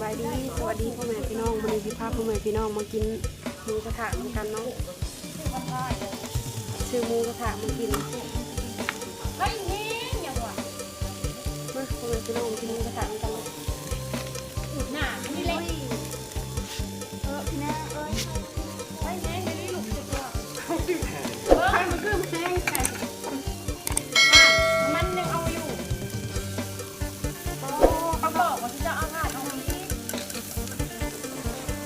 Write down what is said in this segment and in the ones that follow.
ສະບາຍດີ ສະຫວັດດີພໍ່ແມ່ພີ່ນ້ອງ ມື້ນີ້ຊິພາພໍ່ແມ່ພີ່ນ້ອງມາກິນໝູກະທະນຳກັນເນາະ ຊື້ໝູກະທະມາກິນ ມາພໍ່ແມ່ພີ່ນ້ອງກິນໝູກະທະນຳກັນເນາະ ໜ້ານີ້ແຫຼະ ເອີ ພີ່ນ້ອງເອີຍ ໄປແມ່ງ ໄປນີ້ລູກ ເອີ ມັນຄືແຮງແທ້ ມັນຍັງເອົາຢູ່ ໂອ້ ເຂົາບອກວ່າຊິເອົາຖ່ານອອກອີກ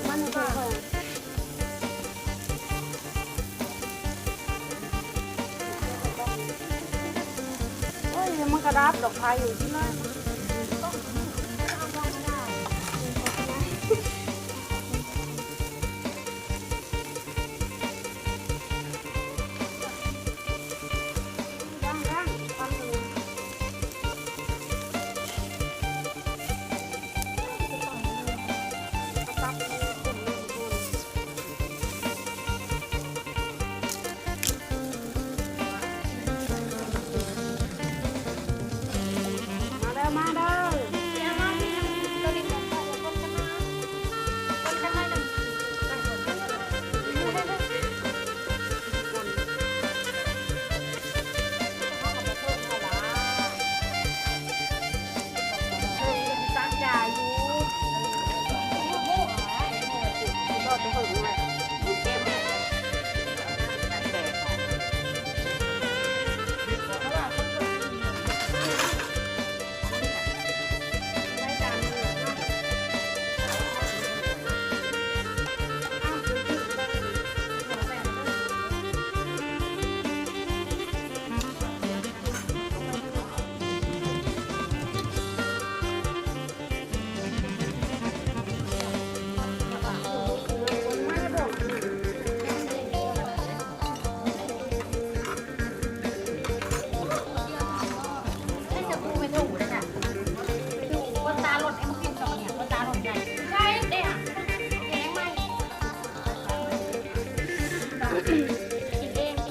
ມັນຍັງເປີດ ໂອ້ຍ ມັນກະດັບດອກໄຟຢູ່ຊິເລີຍ ມາເດີ ມາເດີ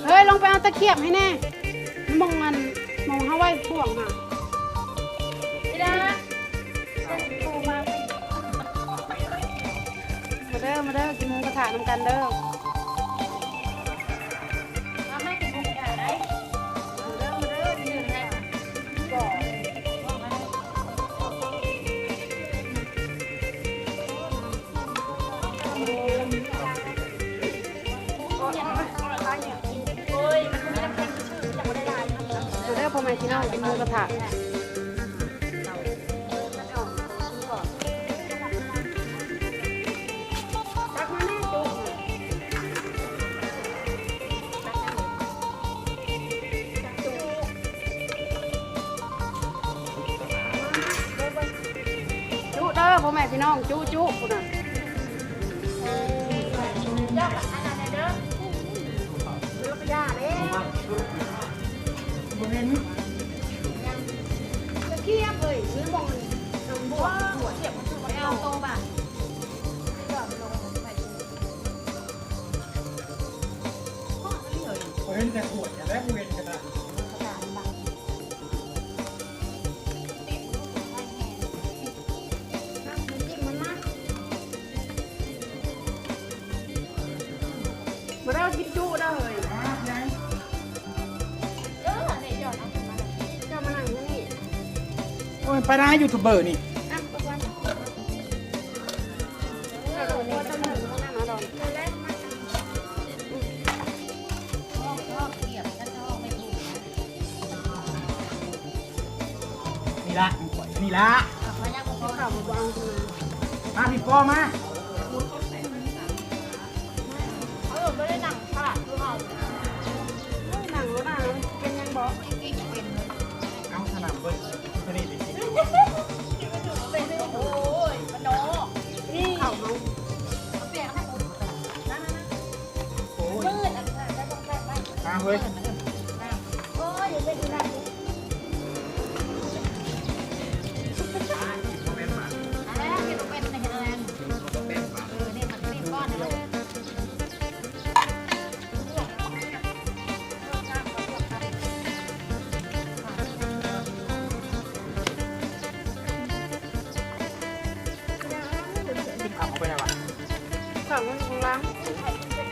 ເຮີ້ຍ ລົງໄປເອົາຕະຂຽບໃຫ້ແດ່ ໝ່ອງອັນ ໝ່ອງເຮົາໄວ້ບ່ວງຫັ້ນ ມາເດີ ມາເດີ ກິນໝູກະທະນຳກັນເດີ. ມາເດີພໍ່ແມ່ພີ່ນ້ອງ ກິນໝູກະທະ. ຈຸເດີພໍ່ແມ່ພີ່ນ້ອງ ຈຸ ຈຸພຸ້ນນະ. ເຈົ້າອັນນັ້ນແດ່ເດີ ເດີ ຢ່າເດ້ ບໍ່ເຫັນ ກະຂຽບເອີຍ ນີ້ບໍ່ ບໍ່ຂຽບ ໄປເອົາໂຕບາດ ບໍ່ເຫັນແຕ່ຂວດ ແລ້ວບໍ່ເຫັນກະດານ. ມາເດີ ກິນຈຸເດີເຮີ້ຍ ເຈົ້າມານັ່ງຢູ່ນີ້ ໂອ້ຍ ປານາຢູທູບເບີນີ້. ນີ້ລະ ນີ້ລະ ມາພີ່ພໍ່ມາ ເອີ ບໍ່ໄດ້ນັ່ງຂາດຄືເຮົາ ນັ່ງໂລດນະ ເປັນຫຍັງບໍ່? ເອົ້າ ສະໜາມເບິ່ງ ໂອ້ຍ ມັນເນາະ ນີ້ເຂົ້າເຮົາ ໂອ້ຍ ມາເຮີ້ຍ ໂອ້ຍ ຢ່າເຮັດອີ່ຫຍັງ ເຮັດບໍ່ເປັນ ເຮັດບໍ່ເປັນ ເອີ ນີ້ມັນ ນີ້ກ້ອນນະ. ເອົາໄປໃນວະ? ເຂົ້າມັນຢູ່ຂ້າງຫຼັງ.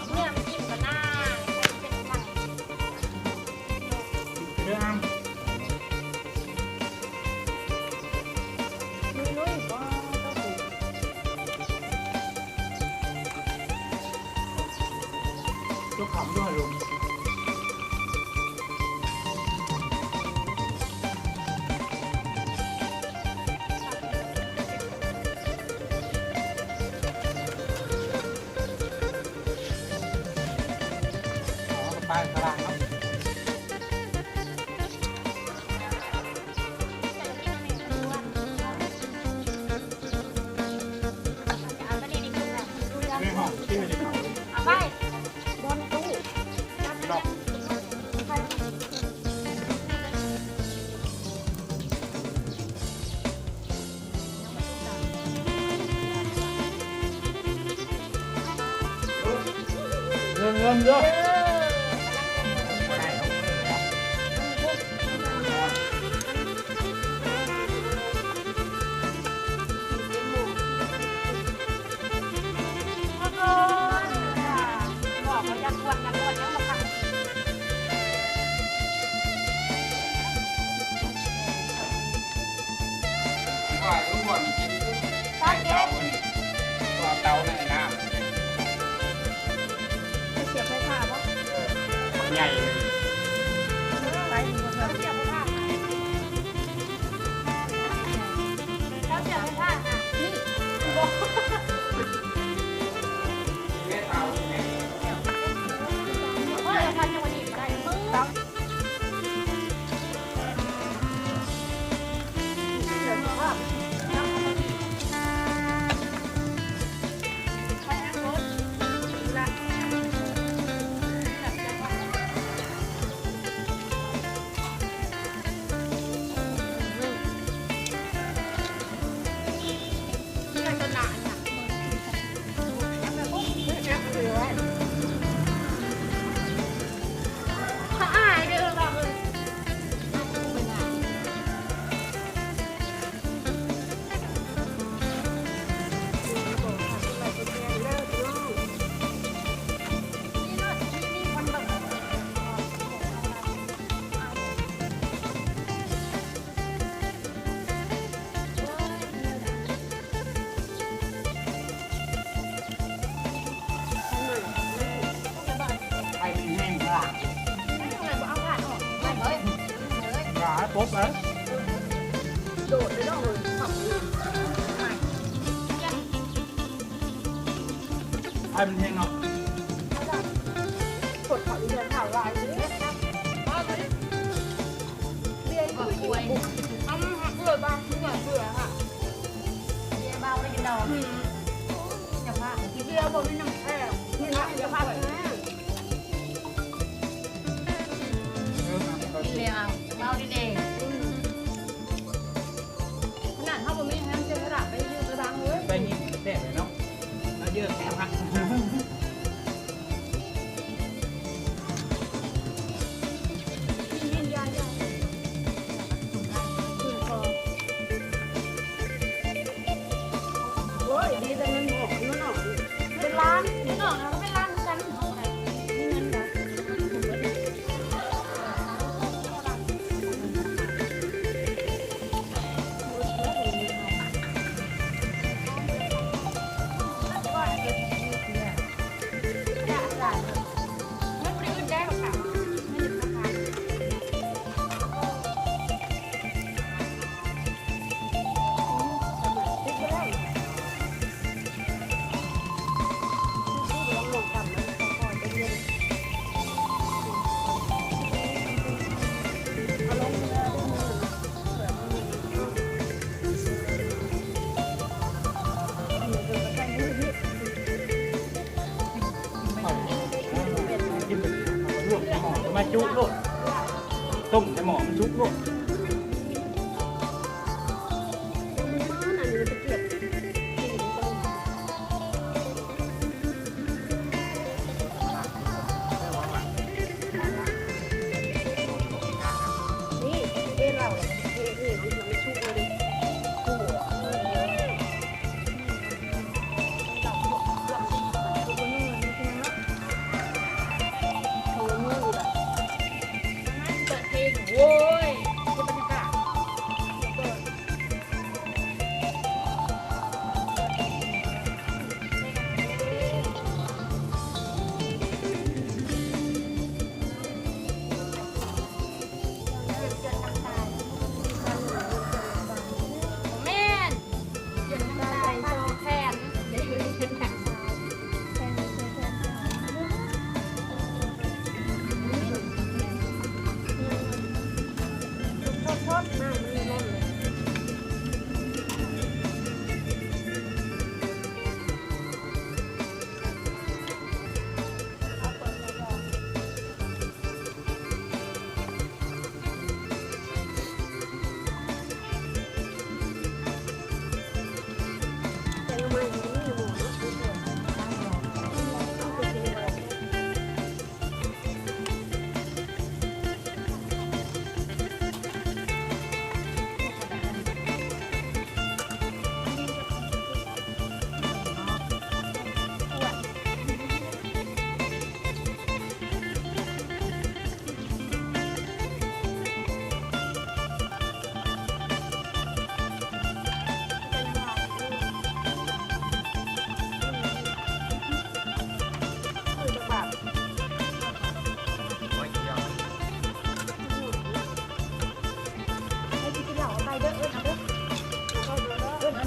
ເມື່ອມັນກິນກໍໜ້າ ເດີນທາງ ລຸຍໆ ບໍ່ຕ້ອງ ຍົກຂາມາດ້ວຍ ລົງ. ເອົາໄປຂ້າງຫຼັງເນາະ. ເງິນເງິນເດີ. ວ່າ ເອີ ວ່າມີກິນຢູ່ ໃສ່ເຕົານີ້ ວ່າເຕົາໃນນ້ຳ ໄປສຽບໄຟຟ້າບໍ່? ເອີ ບັກໃຫຍ່ເລີຍ ໄປ ເຂົາສຽບໄຟຟ້າ ເຂົາສຽບໄຟຟ້າ ນີ້ ບໍ່ ແມ່ເຕົານີ້ແມ່ ໂອ້ຍ ພັນຍັງບໍ່ດີກວ່າໄດ້ ເບິ່ງ ໄຟມັນແຮງຂະໜາດ ຢ່າໃຫ້ປົບເລີຍ ໂດດໄປເນາະ ໄຟມັນແຮງເນາະ ຄົນເຂົາເຮືອນເຂົາຫຼາຍເດ້ ເບຍກິນບໍ່ ເບຍເບົາໄດ້ກິນດອກ ອືມ ເບຍບໍ່ມີນ້ຳແຂງ ກິນແລ້ວເບົາດີເດ້ ອືມ ຂະໜາດເຮົາບໍ່ມີແຮງ ເຈົ້າສະຫຼະໄປຢູ່ຕາດາງເລີຍ ໄປນີ້ແຊບເລີຍເນາະ ມາເຈີແຊບຄັກ. ໂອ້ຍ ດີແຕ່ມັນຫອມເນາະ ເປັນລ້ານ ເນາະ ເຮົາກໍເປັນລ້ານຄືກັນ ມີເງິນນະ. ລວກໃສ່ໝໍ້ ມາຈຸໂລດ ຕົ້ມໃສ່ໝໍ້ ມັນສຸກໂລດ. ນີ້ ເທເຫຼົ້າ ເທນີ້ ມັນສຸກເລີຍ.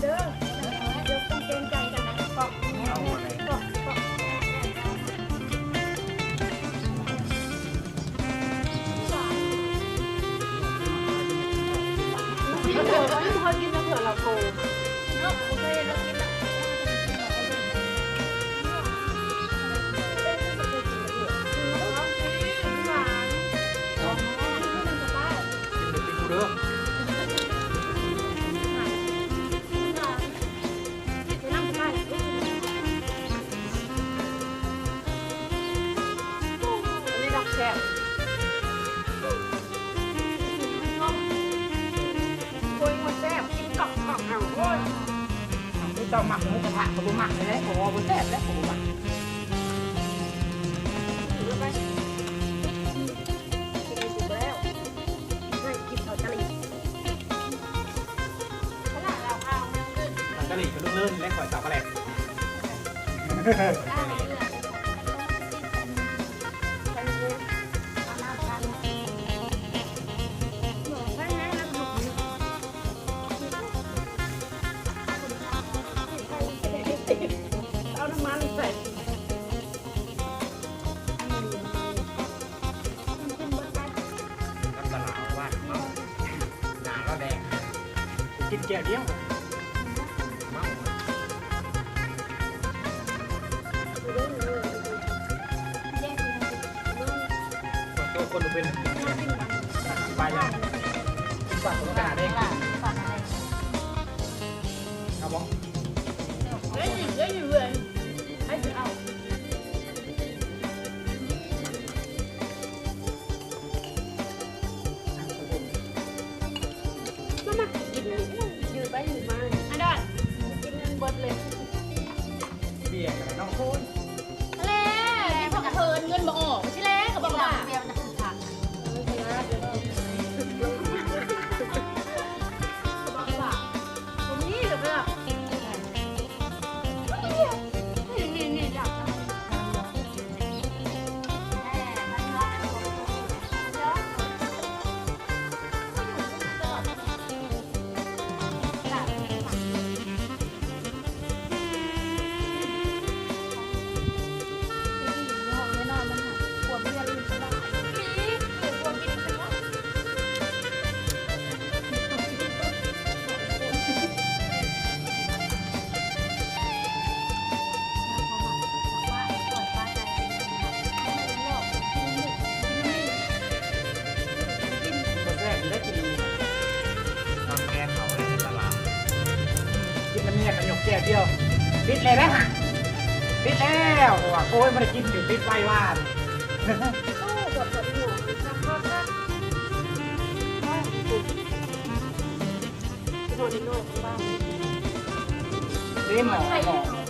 ເດີ ເດີ ຕ້ອງເກງໃຈກັນນະ ເກາະ ເກາະ ເກາະ ກິນເທື່ອ ບໍ່ຄ່ອຍກິນເທື່ອລະໂກ ເນາະ ບໍ່ເຄີຍເລີຍກິນລະ ກິນແບບຕິດເດີ. ອັນນີ້ດອກແຊບ ໂອ້ຍ ມັນແຊບ ກິນກອບໆ ເອົາ ໂອ້ຍ ເຈົ້າມັກໝູກະທະ ຂ້ອຍບໍ່ມັກເລີຍ ຂ້ອຍວ່າບໍ່ແຊບແລ້ວ ຂ້ອຍບໍ່ມັກ ເອົາໄປ ກິນໄດ້ສຸກແລ້ວ ໃຫ້ກິນເຂົ້າຈະລີ ມັນກະຫຼີກກະເລີນແລະຂ້ອຍສາວກະແລັກ ເອົານ້ຳມັນໃສ່ ນ້ຳປາຫຼາຫວານເນາະ ໜ້າລາວແດງ ກິນແກ້ວດຽວ ເມົາ ໂຕຄົນບໍ່ເປັນ ໄປແລ້ວ ປາກບໍ່ກະແດງ ເອົາບໍ່? ເອີ ເອີ ເອີ ໃຜຊິເອົາ? ມັນມັກກິນນີ້ ຢືນໄປຢືນມາ ອັນດອນ ກິນເງິນເບິດເລີຍ ເບຍກັນເນາະ ໂອ້ຍ ແລ້ວ ພວກກະເທີນເງິນບໍ່ອອກ ຊິແລ້ວກໍບອກວ່າ ເບຍມັນຈະຂຶ້ນທາງ ເອີ ກໍບອກວ່າ ບໍ່ມີດອກເດີ. ບໍ່ແຊບ ໄດ້ກິນອັນນີ້ນະ ຕຳແກ່ເຂົາໃນຕະຫຼາດ ກິນນ້ຳເມຍກໍຍົກແກ້ວດຽວ ປິດແລ້ວນະ ປິດແລ້ວ ເພາະວ່າ ໂອ້ຍ ບໍ່ໄດ້ກິນ ປິດໄວວ່າ ໂອ້ ບອດ ບອດ ເດ້ ໝໍ ໝໍ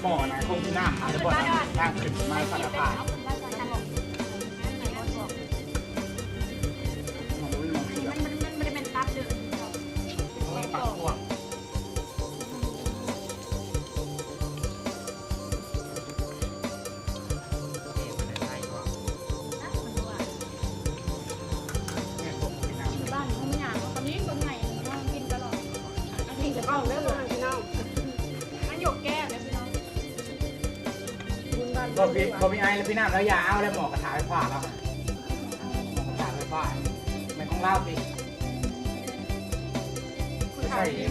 ໝໍນະ ຄົງທີ່ນ້ຳ ອາດຈະບໍ່ ທາງຂຶ້ນມາສາລະພາບ ມັນ ມັນ ມັນບໍ່ໄດ້ແມ່ນຕັບເດີ ປາກກວ້າງ. ຢູ່ບ້ານເຮົາມີຫຍັງເຮົາກໍມີຕົ້ນໄມ້ເຮົາກິນຕະຫຼອດ ອັນນີ້ຈະເວົ້າເດີພີ່ນ້ອງ ມັນຍົກແກ້ວເດີພີ່ນ້ອງ ບຸນບ້ານ ບໍ່ມີ ບໍ່ມີໄອແລ້ວພີ່ນ້ຳ ແລ້ວຢ່າເອົາແລ້ວ ໝໍກະຖາໄຟຟ້າລາວ ໝໍກະຖາໄຟຟ້າ ແມ່ນຂອງລາວຕິ ໃສ່ ເອີ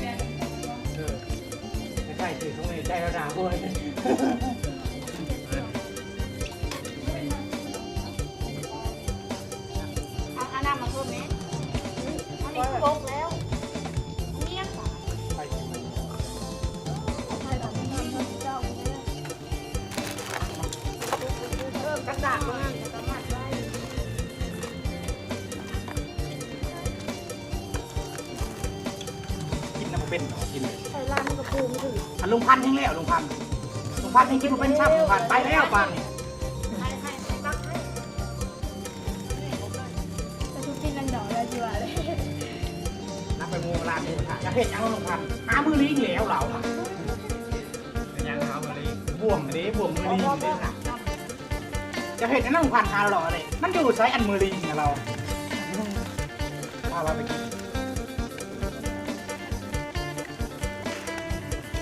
ໃສ່ຖືກຂອງໃນໃຈລາວດາໂອ້ຍ ເອົາ ເອົານ້ຳມາເພີ່ມແມ້ ອັນນີ້ຄືບົກແລ້ວ ເໝຍ ເອີ ກະດາດມັນ ກະດາດມັນໄວ້ ກິນນຳບໍ່ເປັນເນາະ ກິນ ໃສ່ລາຍມັນກະປູມຖືກ ອັນລຸງພັນແຮງແລ້ວ ລຸງພັນ ລຸງພັນແຮງກິນບໍ່ເປັນຊ້ຳ ລຸງພັນໄປແລ້ວປານນີ້ ໃຫ້ ໃຫ້ ໃຫ້ຕັກໃຫ້ ແຕ່ທຸກກິນນຳດອກແລ້ວຊິວ່າເລີຍ ນັບໄປໝູ່ລານໝູ່ທະ ຈະເຮັດຫຍັງລຸງພັນ ຫາມືລີງແລ້ວລາວ ເປັນຫຍັງຫາມື້ລີງ ບ່ວງເດ້ ບ່ວງມື້ລີງເດ້ນະ ຈະເຮັດຫຍັງນຳຂວັນຫາຫຼໍ່ເດ້ ມັນຢູ່ໃສອັນມື້ລີງນະລາວ ພາລາວໄປກິນ ເ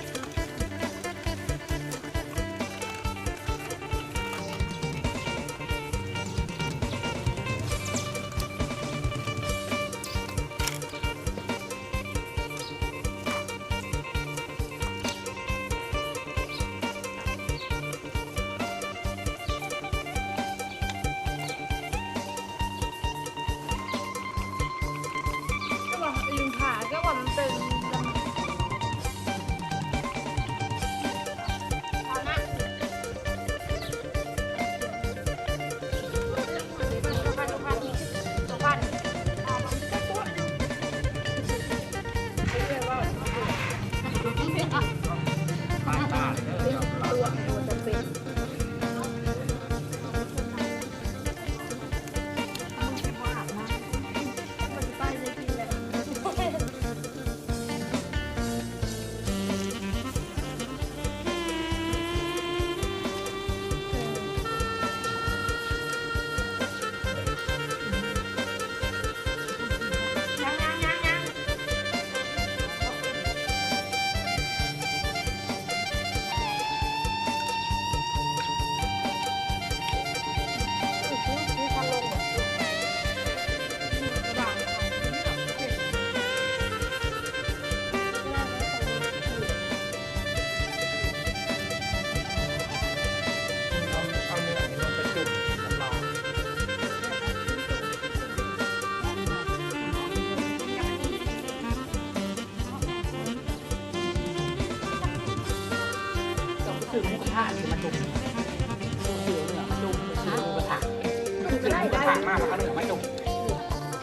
ມາ ເອົາເນື້ອມາຈຸ່ມ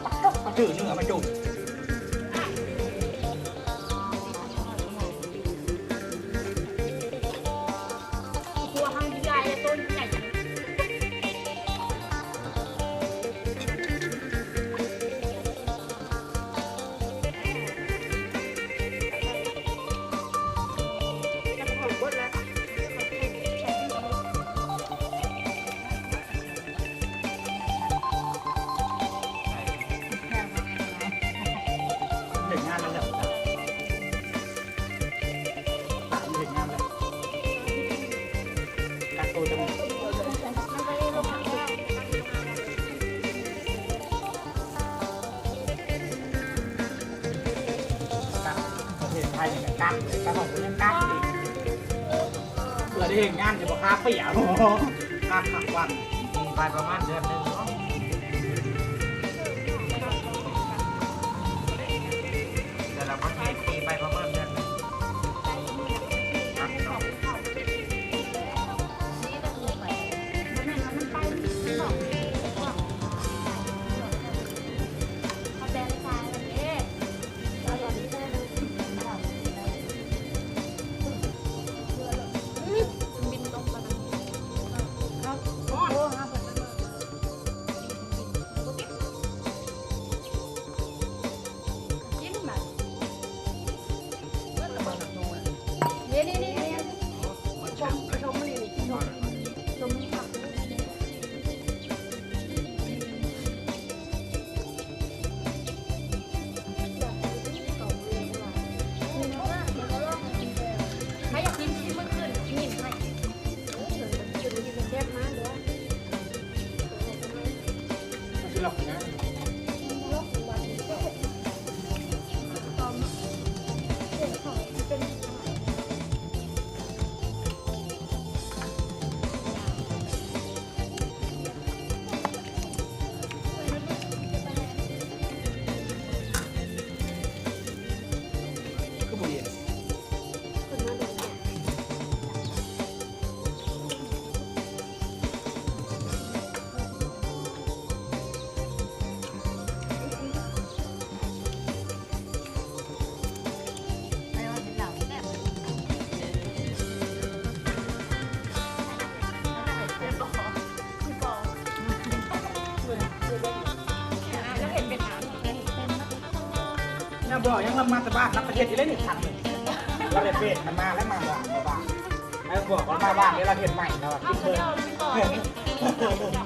ປາດໂທ້ ເອົາເນື້ອມາຈຸ່ມ. ເຮັດງານແລ້ວ ເຮັດງານແລ້ວ ກັກໂຕຈັງ ປະເທດໄທນີ້ກໍກັກເລີຍ ປະເທດນີ້ຍັງກັກອີກ ເພື່ອໄດ້ເຮັດງານຊິບໍ່ຄາເປຍ ຄັກຄັກວັນ ໄປປະມານເດືອນໜຶ່ງເນາະ ແຕ່ລະປະເທດທີ່ໄປປະມານເດືອນໜຶ່ງ ແລ້ວບໍ່ຍັງລຳມາແຕ່ບ້ານນຳປະເທດທີ່ເລີຍນີ້ ຄັນນີ້ລາວໄດ້ເຟສມັນມາແລ້ວ ມາບ້ານ ມາບ້ານ ແລ້ວບອກວ່າມາບ້ານ ແລ້ວເຮັດໃໝ່ ລາວວ່າກິນເບິ່ງ.